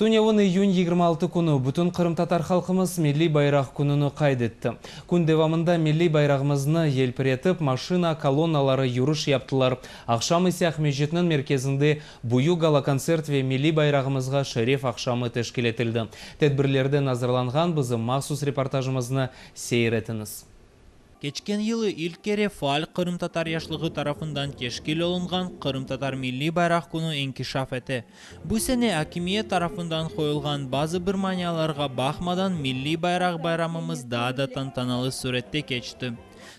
Tünevin iyün 26 künü bütün qırımtatar halqımız Milliy bayraq kününi qayd etti. Kün devamında milliy bayrağımıznı yelpiretip, maşina kolonnaları yürüş yaptılar. Aqşam ise Aqmescitniñ merkezinde büyük gala-kontsert ve milliy bayrağımızğa şeref aqşamı teşkil etildi. Tedbirlerden azırlanğan bizim mahsus reportajımıznı seyir etiñiz. Keçken yılı ilk kere faal qırımtatar yaşlığı tarafından teşkil olunğan Qırımtatar Milliy Bayraq Künü inkişaf ete. Bu sene akimiyet tarafından qoyulğan bazı bir manialarğa baqmadan milliy bayraq bayramımız daa da tantanalı sürette keçti.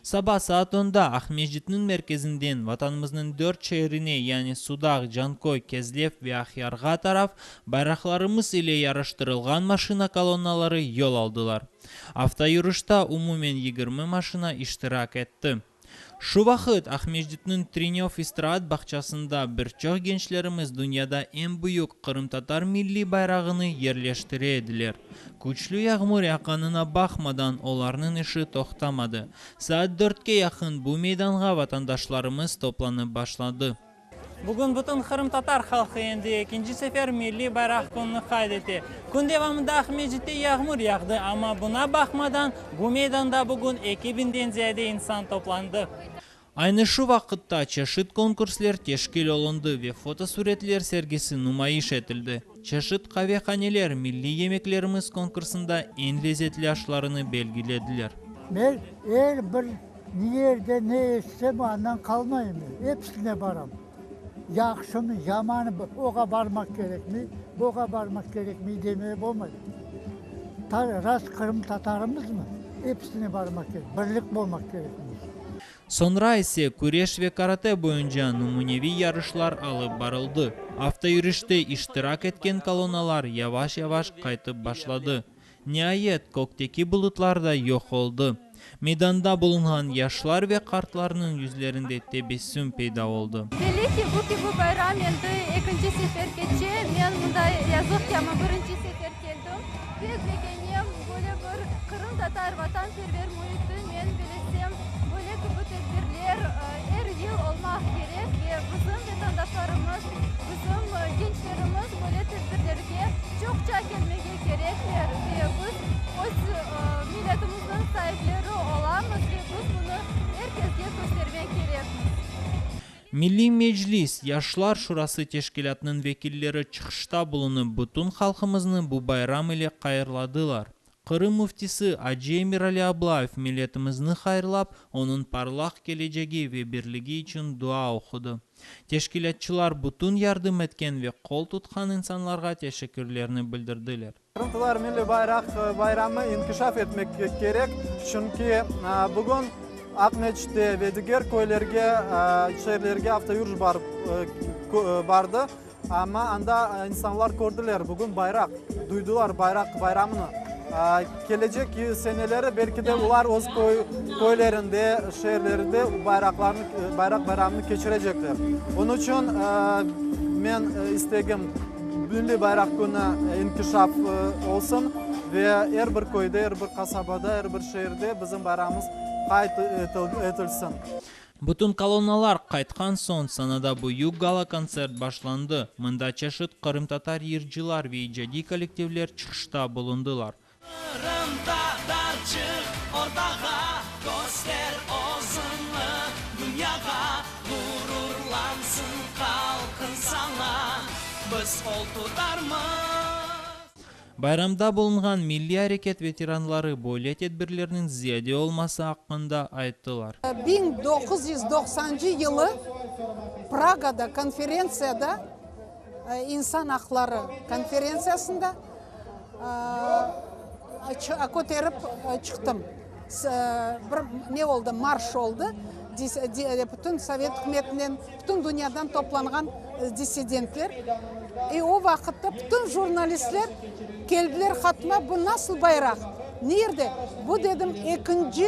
Saba saat onda Aqmescitniñ merkezinden Vatanımıznıñ dört şeerine, yani Sudaq, Canköy, Kezlev ve Aqyarğa taraf bayraqlarımız ile yaraştırılğan maşina kolonnaları yol aldılar. Avtoyürüşta umumen 20 maşina iştirak etti. Şu vaqıt Aqmescitniñ Trenöv istiraat bağçasında bir çoq gençlerimiz dünyada eñ büyük qırımtatar milliy bayrağını yerleştire ediler. Küçlü yağmur yağğanına baqmadan, olarnıñ işi toqtamadı. Saat dörtke yaqın bu meydanğa vatandaşlarımız toplanıp başladı. Bugün bütün qırımtatar halqı endi ekinci sefer Milliy bayraq kününi qayd ete. Kün devamında Aqmescitte yağmur yağdı, amma buña baqmadan, bu meydanda bugün 2000-den ziyade insan toplandı. Aynı şu vaqıtta çeşit konkursler teşkil olundı ve fotosuretler sergisi numayış etildi. Çeşit qavehaneler milliy yemeklerimiz konkursında eñ lezetli aşlarını belgilediler. Men er bir ne yerde ne eşitsem, andan qalmayım men, episine baram. Yahşımı, yamanımı, oğa barmaq kerekmi, buğa barmaq kerekmi demeye bolmay. Rast qırımtatarımızmı, episine barmaq kerek, birlik bolmaq kerekmiz. Soñra ise küreş ve karate boyunca nümüneviy yarışlar alıp barıldı. Avtoyürüşte iştirak etken kolonnalar yavaş-yavaş qaytıp başladı. Niayet, kökteki bulutlar da yoq oldı. Meydanda bulunğan yaşlar ve qartlarnıñ yüzlerinde tebessüm peyda oldı. Belli ki, bu kibi bayram endi ekinci sefer keçe. Men mında, yazıq ki, amma birinci sefer keldim. Pek begenem böyle bir qırımtatar vatanperver müiti. Men bilesem, böyle kibi tedbirler er yıl olmaq kerek ve bizim vatandaşlarımız, bizim gençlerimiz böyle tedbirlerge çoqça kelmege kerekler ve biz öz milletimizniñ saipleri olamız ve biz bunı er kesge köstermek kerekmiz. Milliy Meclis, Yaşlar Şurası teşkilâtınıñ vekilleri çıqışta bulunıp, bütün halqımıznı bu bayram ile hayırladılar. Qırım Müftisi Acı Emirali Ablayev milletimizni hayırlap, onıñ parlaq kelecegi ve birligi içün dua oqudı. Teşkilâtçılar bütün yardım etken ve qol tutqan insanlarğa teşekkürlerini bildirdiler. Qırımtatar milliy bayraq bayramı inkişaf etmek kerek, çünki bugün Aqmeçitte ve diger köylerge, şeerlerge avtoyürüş barıp bardı, amma anda insanlar kördiler, bugün bayraq, duydular bayraq bayramını. Kelecek seneleri belki de olar öz köylerinde, şeerlerinde bayraqlarnı, bayraq bayramını keçirecekler. Onıñ içün men istegim, Milliy bayraq künü inkişaf olsun ve er bir köyde, er bir qasabada, er bir şeerde bizim bayramımız qayd etilsin. Bütün kolonnalar qaytqan soñ sanada büyük gala-kontsert başlandı. Mında çeşit qırımtatar yırcılar ve icadiy kollektivler çıqışta bulundılar. Qırımtatar çıq ortağa, köster özüñni dünyağa, Ğururlansın halqıñ saña, biz qol tutarmız. Bayramda bulunğan milliy areket veteranları böyle tedbirlerniñ ziyade olması aqqında ayttılar. 1990 yılı Pragada konferentsiyada, insan aqları konferentsiyasında köterip çıqtım. Bir ne oldı, marş oldı, bütün Sovet ükümetinden, bütün dünyadan toplanğan dissidentler. E o vaqıtta bütün jurnalistler keldiler hatıma, bu nasıl bayraq, nerde? Bu, dedim, ekinci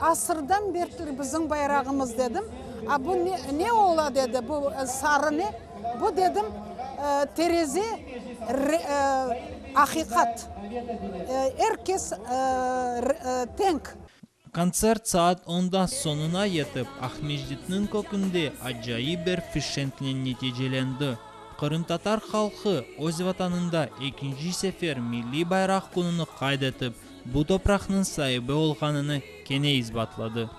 asırdan berli bizim bayrağımız, dedim. A bu ne, ne ola, dedi, bu sarı ne? Bu, dedim, tereze, aqiqat, er kes teñ. Kontsert saat onda soñuna yetip, Aqmescitniñ kökünde acayip bir fişenknen neticelendi. Qırımtatar halqı öz Vatanında ekinci sefer Milliy bayraq kününi qayd etip, bu topraqnıñ saibi olğanını kene isbatladı.